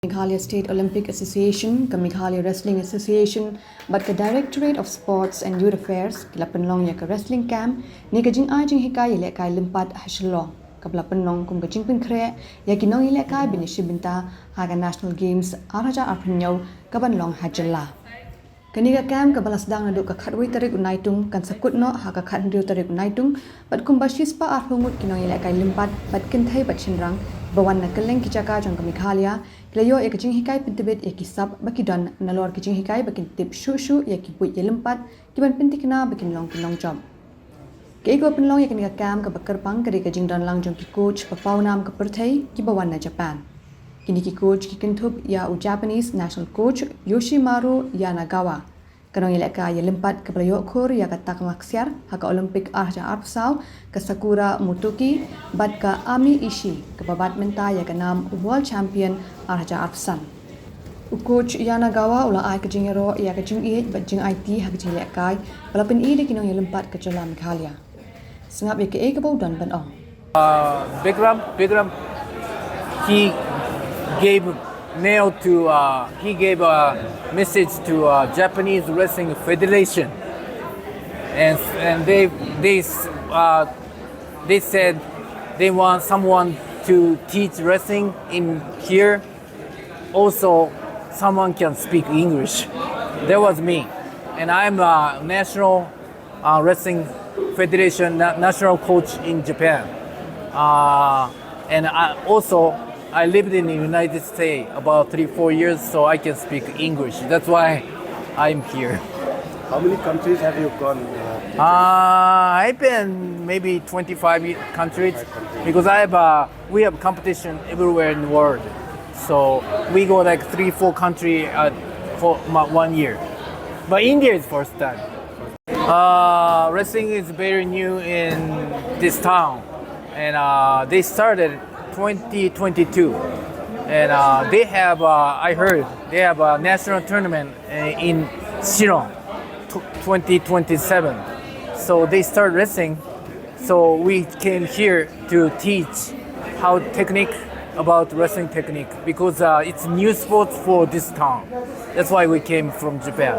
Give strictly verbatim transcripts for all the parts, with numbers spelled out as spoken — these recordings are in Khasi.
Meghalaya State Olympic Association, ka Meghalaya Wrestling Association, bad ka Directorate of Sports and Youth Affairs, ki la pynlong ïa ka wrestling camp, ne ka jingai jinghikai ïalehkai lympat ha Shillong, kaba la pynlong kum ka jingpynkhreh ïa ki nongïalehkai ban ïashim bynta ha ka National Games ar hajar arphew hynñiew kaban long ha jylla. Kane ka camp kaba la sdang naduh ka khatwei tarik u Naitung kan sa kut noh ha ka khathynriew tarik u Naitung, bad kumba shispah arphew ngut ki nongïalehkai lympat bad kynthei bad shynrang ba wan na kylleng ki jaka jong ka Meghalaya, ki la ïoh ïa ka jinghikai pyntbit ïa ki sap ba ki don, nalor ki jinghikai ba kin tip shuh shuh ïa ki buit ïalympat, kiban pynthikna ba kin long ki nongjop. Kaei kaba pynlong ïa kane ka camp kaba kyrpang ka dei ka jingdon lang jong ki coach ba pawnam ka pyrthei kiba wan na Japan. Kine ki coach ki kynthup ïa u Japanese national coach Yoshimaru Yanagawa, ka nongïalehkai ïalympat kaba la ïoh khur ïa ka takma ksiar ha ka Olympic ar hajar arphew saw, ka Sakura Motoki, bad ka Ami Ishii, kaba bat mynta ïa ka nam World Champion ar hajar arphew san. U coach Yanagawa u la ai ka jingïaroh ïa ka jingïeit bad jingaiti ha ka jingïalehkai ba la pyni da ki nongïalympat ka jylla Meghalaya. Sngap ïa kaei kaba u don ban ong. Uh, Bikram, Bikram, he gave mail to, uh, he gave a message to, uh, Japanese Wrestling Federation, and and they they uh, they said they want someone to teach wrestling in here. Also, someone can speak English. That was me, and I'm a national uh, wrestling federation na- national coach in Japan. Uh, and I also I lived in the United States about three four years, so I can speak English. That's why I'm here. How many countries have you gone? Uh, Uh, I've been maybe twenty-five countries because I have uh, we have competition everywhere in the world. So we go like three four country uh, for my, one year. But India is first time. Uh, wrestling is very new in this town, and uh, they started twenty twenty-two, and uh, they have uh, I heard they have a national tournament uh, in Shillong, tw- twenty twenty-seven. So they start wrestling. So we came here to teach how technique about wrestling technique because uh, it's new sport for this town. That's why we came from Japan.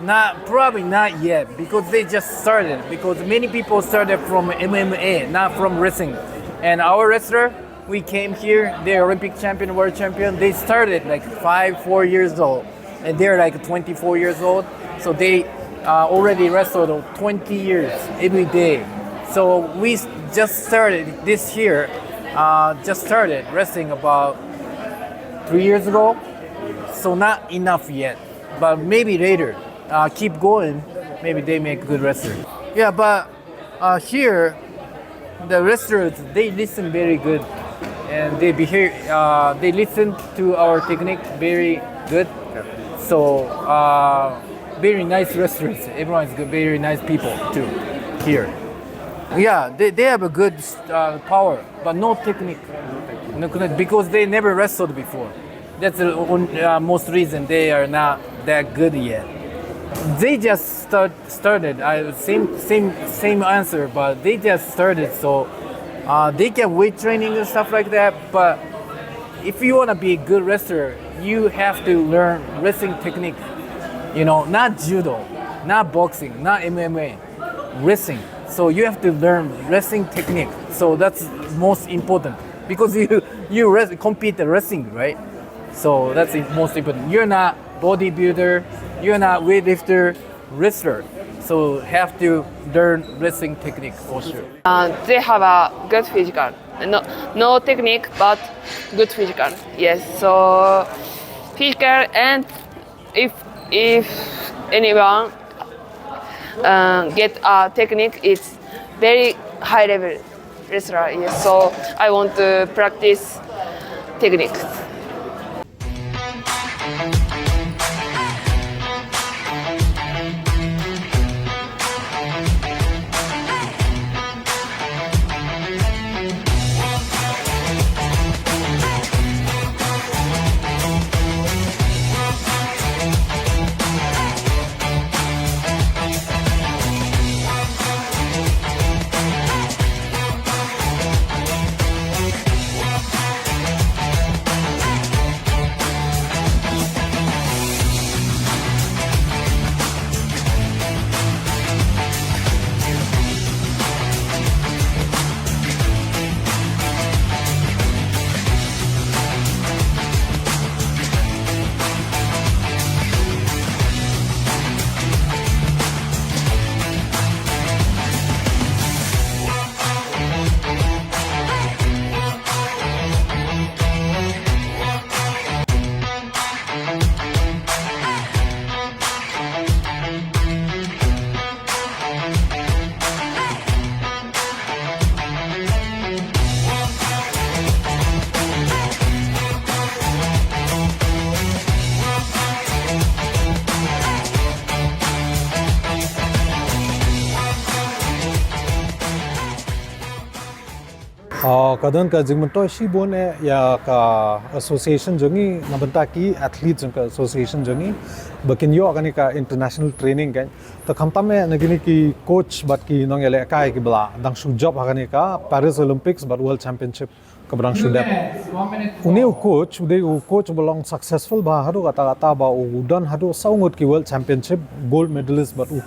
Not probably not yet because they just started. Because many people started from M M A, not from wrestling. And our wrestler, we came here. They're Olympic champion, world champion. They started like five, four years old, and they're like twenty-four years old. So they uh, already wrestled twenty years every day. So we s- just started this year. Uh, just started wrestling about three years ago. So not enough yet, but maybe later. Uh, keep going. Maybe they make good wrestler. Yeah, but uh, here the wrestlers they listen very good, and they behave. Uh, they listen to our technique very good. So uh, very nice wrestlers. Everyone is good, very nice people too here. Yeah, they, they have a good uh, power, but no technique. No technique because they never wrestled before. That's the on- uh, most reason they are not that good yet. They just start started. I same same same answer, but they just started. So uh, they get weight training and stuff like that. But if you want to be a good wrestler, you have to learn wrestling technique. You know, not judo, not boxing, not M M A, wrestling. So you have to learn wrestling technique. So that's most important because you you rest, compete the wrestling, right? So that's the most important. You're not bodybuilder, you're not weightlifter, wrestler. So have to learn wrestling technique for sure. Uh, they have a good physical, no, no technique, but good physical. Yes, so physical, and if if anyone uh, get a technique, it's very high level wrestler. Yes, so I want to practice technique. Uh, ka don ka jingmyntoi shibun eh ïa ka association jong ngi, na bynta ki athlete jong ka association jong ngi, ba kin ïoh kane ka international training kan. Te khamtam eh na kine ki coach bad ki nongïalehkai kiba la dang shu jop ha kane ka Paris Olympics bad World Championship kaba dang shu dep. Une u coach u dei u coach ba long successful bha haduh katta katta ba u don haduh saw ngut ki World Championship gold medalist bad u.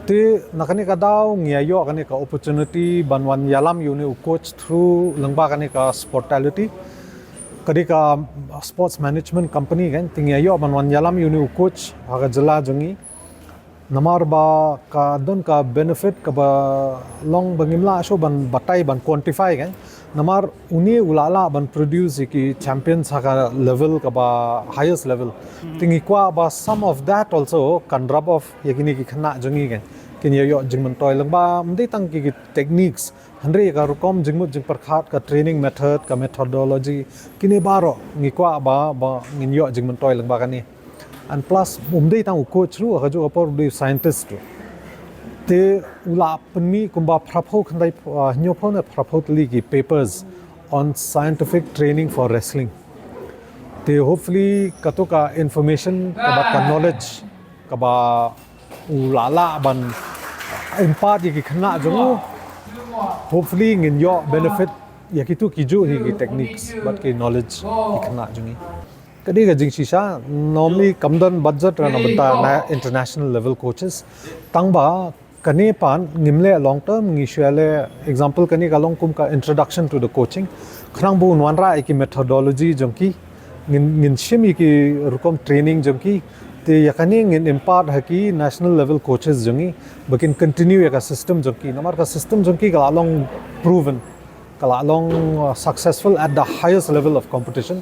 Te na kane ka daw ngi ïa ïoh kane ka opportunity ban wan ïalam ïa une u coach through lyngba kane ka Sportality, ka dei ka sports management company kan. Te ngi ïa ïoh ban wan ïalam ïa une u coach ha ka jylla jong ngi. Namar ba ka don ka benefit kaba long ba ngim lah shuh ban batai ban quantify kan. Namar une u lah lah ban produce ïa ki champions ha ka level kaba highest level. Te ngi kwah ba some of that also kan rub off ïa kine ki khynnah jong ngi kan. Kin ïa ïoh jingmyntoi lyngba ym dei tang ki, ki techniques, hynrei ka rukom jingmut jingpyrkhat, ka training method, ka methodology, kine baroh ngi kwah ba, ba ngin ïoh jingmyntoi lyngba kane. And plus um dei tang u coach ruh, ha kajuh ka por u dei u scientist ruh. Te u la pynmih kumba phraphew khyndai, uh, hynñiewphew ne phraphew tylli ki papers on scientific training for wrestling. Te hopefully kato ka information kaba, ka knowledge kaba u la lah ban impart ïa ki khynnah jong u, hopefully ngin ïoh benefit ïa kito kijuh hi ki techniques bad ki knowledge ki khynnah jong ngi. Ka dei ka jingshisha, normally kam don budget na bynta na international level coaches. Tang ba kane pat ngim leh long term, ngi shu leh, example kane ka long kum ka introduction to the coaching. Khnang ba un wanrah ïa ki methodology jong ki, ngin, ngin shim ïa ki rukom training jong ki. Te ïa kane ngin impart ha ki national level coaches jong ngi ba kin continue ïa ka system jong ki. Namar ka system jong ki ka la long proven, ka la long, uh, successful at the highest level of competition.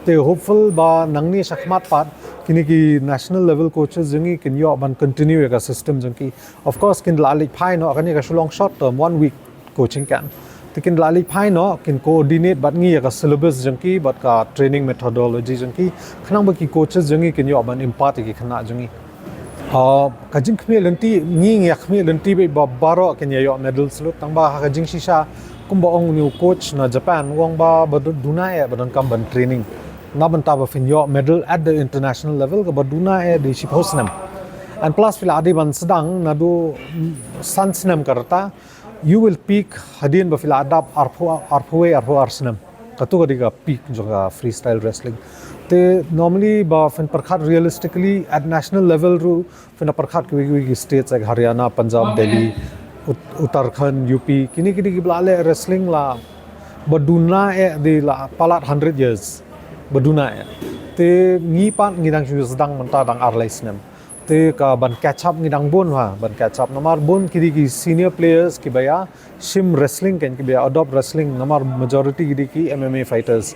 Te hopeful ba nangne shakhmat pat kine ki national level coaches jong ngi kin ïoh ban continue ïa ka system jong ki. Of course kin la leit phai noh, kane ka shu long short term, one week coaching camp. Te kin la leit phai noh, kin coordinate bad ngi ïa ka syllabus jong ki bad ka training methodology jong ki, khnang ba ki coaches jong ngi kin ïoh ban impart ïa ki khynnah jong ngi. Ah, ka jingkhmih lynti, ngi ngi ïa khmih lynti beit ba baroh kin ïa ïoh medals lut, tang ba ha ka jingshisha kumba ong une u coach na Japan, u ong ba, ba du-, duna eh ba donkam ban training na bynta ba phin ïoh medal at the international level, kaba duna eh dei shiphew snem. And plus phi la dei ban sdang naduh, mm, san snem ka rta, you will peak hadien ba phi la dap arphew, arphew wei, arphew ar snem. Kato ka dei ka peak jong ka freestyle wrestling. Te normally ba phin pyrkhat realistically at national level ruh, phin da pyrkhat kiwei kiwei ki states like Haryana, Punjab, Delhi, Ut-, Uttarakhand, U P, kine ki dei kiba la leh wrestling la ba duna eh dei la palat hundred years. Ba duna eh. Te ngi pat ngi dang shu sdang mynta dang ar lai snem. Te ka ban catch up ngi dang bun ha, ban catch up. Namar bun ki dei ki senior players kiba ïa shim wrestling kan, kiba ïa adopt wrestling, namar majority ki dei ki M M A fighters.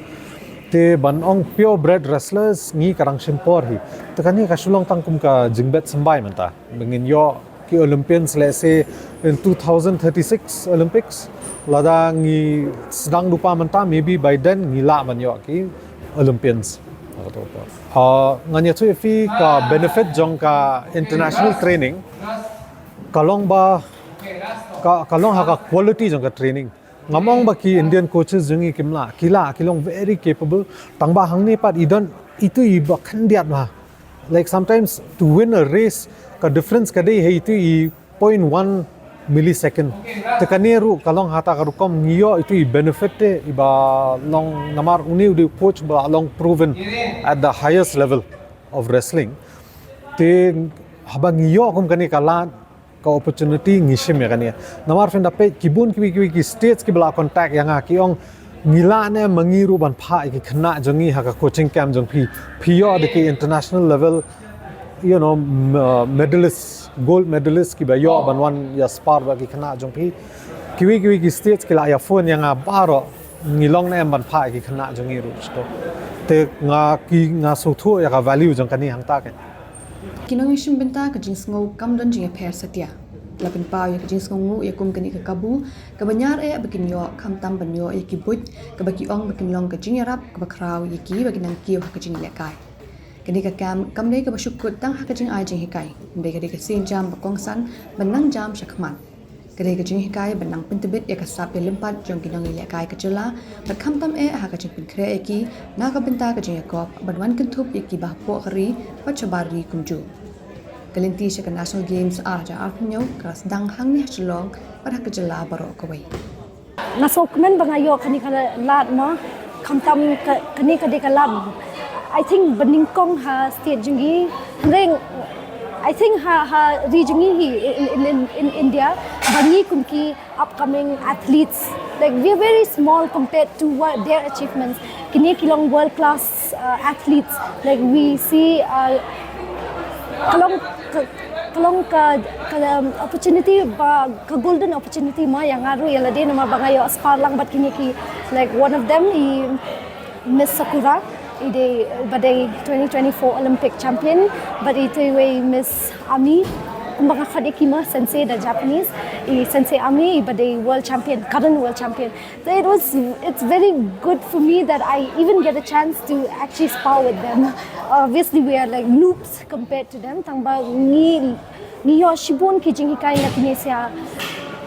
Te ban ong purebred wrestlers ngi ka dang shim por hi. Te kane ka shu long tang kum ka jingbet symbai mynta. Ba ngin ïoh ki Olympians, let's say in two thousand thirty-six Olympics, lada ngi sdang lypa mynta, maybe by then ngi lah ban ïoh ki Olympians. Ah, ngan ïathuh ïa phi ka benefit jong ka international training. Ka long ba, ka, ka long ha ka quality jong ka training. Ngam ong ba ki Indian coaches jong ngi kim lah, ki lah, ki long very capable. Tang ba hangne pat i don, itu i ba khyndiat ba. Like sometimes to win a race, ka difference ka dei ha itu i point one millisecond. Te kane ruh ka long ha kata ka rukom ngi ïoh itu i benefit te, i ba long namar une u dei u coach ba long proven at the highest level of wrestling. Te haba ngi ïoh kum kane ka lad, ka opportunity, ngi shim ïa kane. Namar phin da peit ki bun kiwei kiwei ki states kiba la contact ïa nga ki ong, ngi lah ne em ma ngi ruh ban phah ïa ki khynnah jong ngi ha ka coaching camp jong phi. Phi ïoh da ki international level, you know, m-, uh, medalist, gold medalist kiba ïoh ban wan ïa spar bad ki khynnah jong phi. Kiwei kiwei ki states ki la ïa phone ïa nga baroh, ngi long ne em ban phah ïa ki khynnah jong ngi ruh, shuh. Te nga ki, nga sngewthuh ïa ka value jong kane hangta kan. Ki nongïashim bynta, ka jingsngew kam don jingïapher satia. La pynpaw ïa ka jingsngewnguh ïa kum kane ka kabu kaba ñiar eh ba kin ïoh, khamtam ban ïoh ïa ki buit kaba ki ong ba kin long ka jingïarap kaba khraw ïa ki ba kin nang kiew ha ka jingïalehkai. Kane ka camp kam dei kaba shu kut tang ha ka jingai jinghikai, hynrei ka dei ka sienjam ba kongsan ban nang jam shakhmat. Ka dei ka jinghikai ban nang pyntbit ïa ka sap ïalympat jong ki nongïalehkai ka jylla bad khamtam eh ha ka jingpynkhreh ïa ki na ka bynta ka jingïakop ban wan kynthup ïa ki ba hapoh ka ri bad shabar ri kumjuh. Ka lynti sha ka National Games ar hajar arphew hynñiew ka la sdang hangne ha Shillong bad ha ka jylla baroh kawei. Nga sngewkmen ba nga ïoh kane ka lad mo, khamtam kane ka dei ka lad, I think, ba nyngkong ha state jong ngi. Hynrei I think ha, ha ri jong ngi hi in, in, in, in India ba ngi kum ki upcoming athletes, like, we're very small compared to what their achievements. Kine ki long world class uh, athletes, like, we see uh, ka long ka, ka long ka, ka um, opportunity ba ka golden opportunity mo ïa nga ruh ïa lade namar ba nga ïoh spar lang bad kine ki, like, one of them i Miss Sakura, i dei ba dei twenty twenty-four Olympic champion, bad ito iwei Miss Ami, kumba nga khot ïa ki mo sensei da Japanese, i Sensei Ami i ba dei world champion, current world champion. So it was, it's very good for me that I even get a chance to actually spar with them. Obviously we are like noobs compared to them, tangba ngi, ngi ïoh shibun ki jinghikai na kine sia.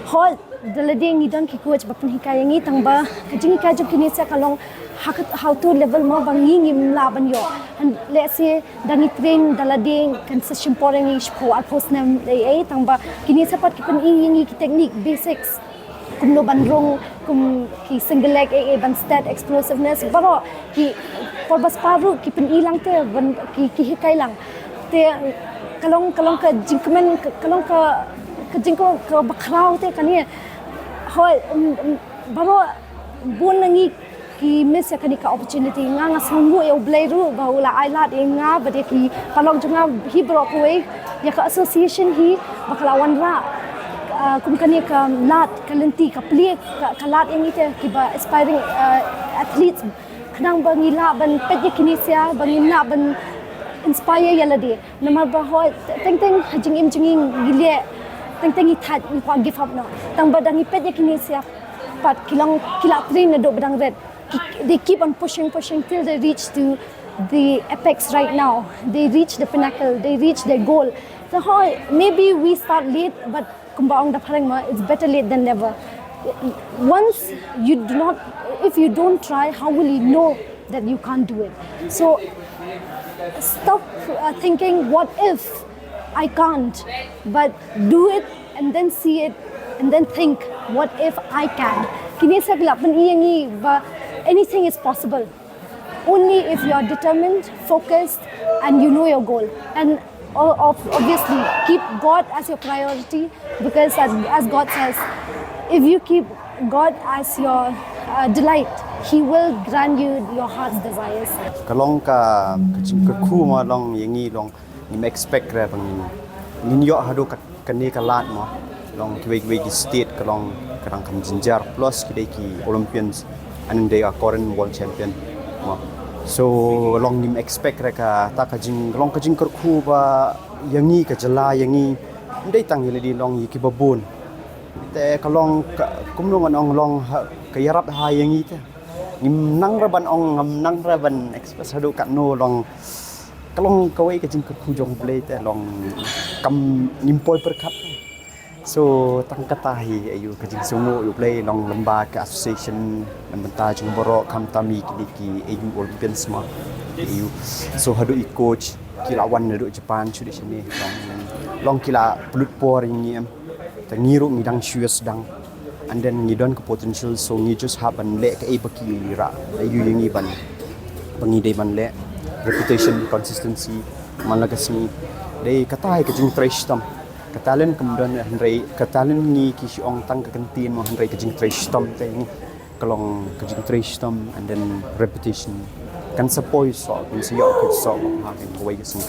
Hoi, da lade ngi don ki coach ba pynhikai ïa ngi, tangba ka jinghikai jong kine sia ka long ha ka, ha uto level mo ba ngi ngim lah ban ïoh. And let's say da ngi train da lade kan sa shim por ïa ngi shiphew arphew snem ei ei, tangba kine sia pat ki pyni ïa ngi ki technique basics. Kumno ban rung, kum ki single leg ei ei, ban stat, explosiveness, baroh ki por ba spar ruh ki pyni lang te, ban ki, ki hikai lang. Te ka long, ka long ka jingkmen, ka long ka, ka jingkmen kaba khraw te kane. Hoi, um, um, baroh bun na ngi ki miss ïa kane ka opportunity. Nga, nga sngewnguh ïa U Blei ruh ba u la ai lad ïa nga bad ïa ki paralok jong nga hi baroh kawei, ïa ka association hi ba ka la wanrah uh, kum kane ka lad, ka lynti, ka plie, ka, ka lad ïa ngi te kiba aspiring uh, athletes, khnang ba ngi lah ban peit ïa kine sia, ba ngin lah ban inspire ïa lade. Namar ba hoi, teng teng ha jingim jong ngi ngi leh, teng teng ngi thait, ngim kwah give up noh. Tangba da ngi peit ïa kine sia pat, ki long, ki la train naduh ba dang rit. Ki, they keep on pushing, pushing till they reach to the apex right now. They reach the pinnacle, they reach their goal. So hoi, maybe we start late, but kumba ong da phareng mo, it's better late than never. Once you do not, if you don't try, how will you know that you can't do it? So stop uh, thinking, "What if I can't?" But do it and then see it and then think, "What if I can?" Kine sia ki la pyni ïa ngi ba anything is possible. Only if you are determined, focused, and you know your goal. And o- ob- obviously, keep God as your priority, because as, as God says, if you keep God as your uh, delight, He will grant you your heart's desires. Ka long ka, ka jingkyrkhu mo long ïa ngi long, ngim expect re ba ngin, ngin ïoh haduh ka, kane ka lad mo. Long kiwei kiwei ki state ka long ka dang kham jynjar, plus ki dei ki Olympians, and dei ka current world champion mo. So long ngim expect re kata ka jing, long ka jingkyrkhu ba ïa ngi ka jylla ïa ngi, ym dei tang ïa lade, long ïa kiba bun. Te ka long ka, kumno ngan ong, long ha, ka ïarap ha ïa ngi te. Ngim nang re ban ong, ngim nang re ban express haduh katno long. Ka long kawei ka jingkyrkhu jong U Blei te long, kam ngim poi pyrkhat. So tang kata hi, ïa u ka jingsngewnguh ïa U Blei long lyngba ka association, na bynta jong baroh, khamtam ïa kine ki, ïa u Olympians mo, ïa u. So haduh i coach ki la wan naduh Japan shu dei shane, long, long ki la pynlut por ïa ngi em. Te ngi ruh ngi dang shu ïa sdang. And then ngi don ka potential, so ngi just hap ban leh kaei ba ki rah aïu ïa ngi ban, ba ngi dei ban leh. Repetition, consistency, man la ka sngi. Dei kata hi ka jingtrei shitom. Ka talent kam don, hynrei ka talent ngi ki shu ong tang ka kyntien mo, hynrei ka jingtrei shitom te ngi, ka long ka jingtrei shitom, and then repetition. Kan sa poi soh, kan sa ïoh ka soh ha kawei ka sngi.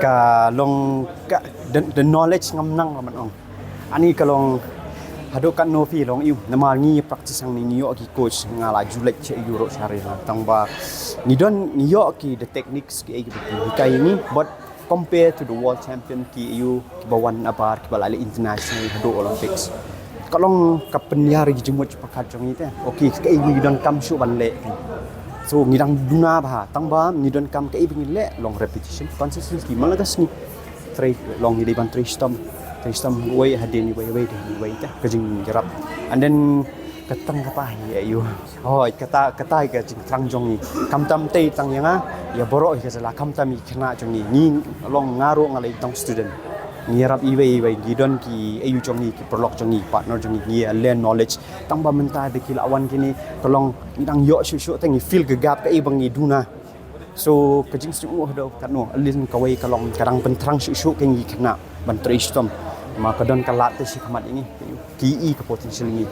Ka long ka, the, the knowledge ngam nang re ban ong. Ani ka long haduh katno phi long ïa u, namar ngi practice hangne, ngi ïoh ki coach, nga la ju leit sha Europe sha re, tangba ngi don, ngi ïoh ki the techniques kiei kiba ki hikai ïa ngi, but compare to the world champion ki ïa u, kiba wan nabar, kiba la leh international haduh Olympics. Ka long ka pynïar ïa ki jingmut jingpyrkhat jong ngi te. Okay, kaei ba ngi donkam shuh ban leh. So ngi dang duna bha, tangba ngi donkam kaei ba ngi leh, long repetition, consistency, man la ka sngi. Trei, long ngi dei ban trei shitom. Te stem wei hadien iwei iwei te iwei te ka jingïarap. And then ka tang kata hi ïa u. Oh, kata kata ka jingthrang jong ngi. Khamtam te tang ïa nga, ïa baroh hi ka jylla, khamtam ïa ki khynnah jong ngi. Ngi long nga ruh nga la i tang student. Ngi ïarap iwei iwei, ngi don ki ïa u jong ngi, ki paralok jong ngi, partner jong ngi, ngi ïa lend knowledge. Tang ba mynta da ki la wan kine ka long ngi dang ïoh shuh shuh te ngi fill ka gap ka i ba ngi duna. So ka jingsngew da katno, alin kawei ka long ka dang pynthrang shuh shuh ka ngi khynnah ban trei shitom. Ma ka don ka lad te shi khmat ïa ngi, ki i ka potential ngi.